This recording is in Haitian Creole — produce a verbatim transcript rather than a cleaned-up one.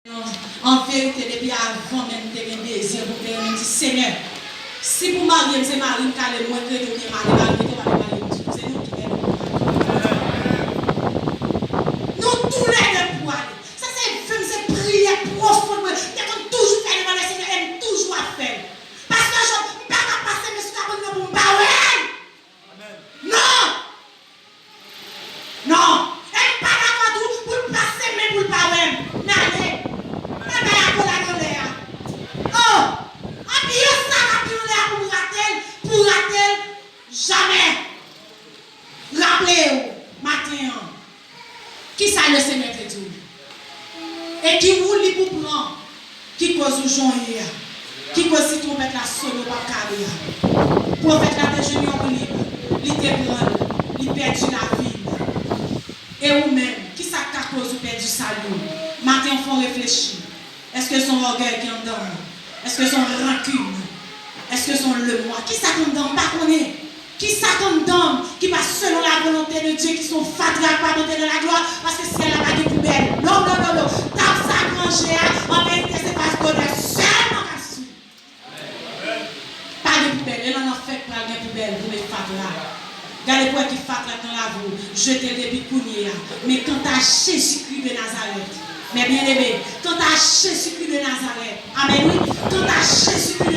An verite, depi avan menm m te gen dezi pou m te renmen, m di, Senyè, si pou marye m, se mari m k ale, mwen k rete, oubyen m ale, mari m rete, w ale marye m. Se nou ki gen pou marye. Nou toulède pou ale. Sa se ve m, se priyè pwofon mwen. M te konn toujou fè devan Lesenyè e m toujou ap fè l. Pastè Job, m pa ka pase men sou kabann nan pou m pa wè l. Non! Non! E m pa dakò tou pou l pase men pou l pa wè m. M ale. Mwen bay akolad anlè a. Oh! Anpi yo sa k ap gen anlè a pou m rate l, pou rate l, jamè! Raple w, maten an, kisa Lesenyè te di w? E ki wout li pou pran? Ki koz ou jan w ye a? Ki koz si twonpèt la sone w p ap ka ale a? Pwofèt la te jwenn yon woulib, li te pran l, li pèdi lavi l. E ou menm, kisa k ka koz ou pèdi sali w? Maten an, fò w reflechi. Èske se yon ògèy ki anndan w? Èske se yon rankin? Èske se yon lemwa? Kisa k anndan w? M pa konnen. Kisa k anndan m ki pa selon la volonte de Dye, ki se yon fatra k pa monte nan laglwa, paske syèl la pa gen poubèl. Non, non, non, non. Tab sa k ranje a, an verite, se pas donè sèlman k ap swiv. Pa gen poubèl. E nan nan fèk pral gen poubèl pou met fatra. Gade pou wè ki fatra k nan lavi w. Jete l depi kounye a. Men kanta Jezikri de Nazarèt, mes bien-aimés, kanta Jezikri de Nazarèt, amèn, wi, kanta Jezikri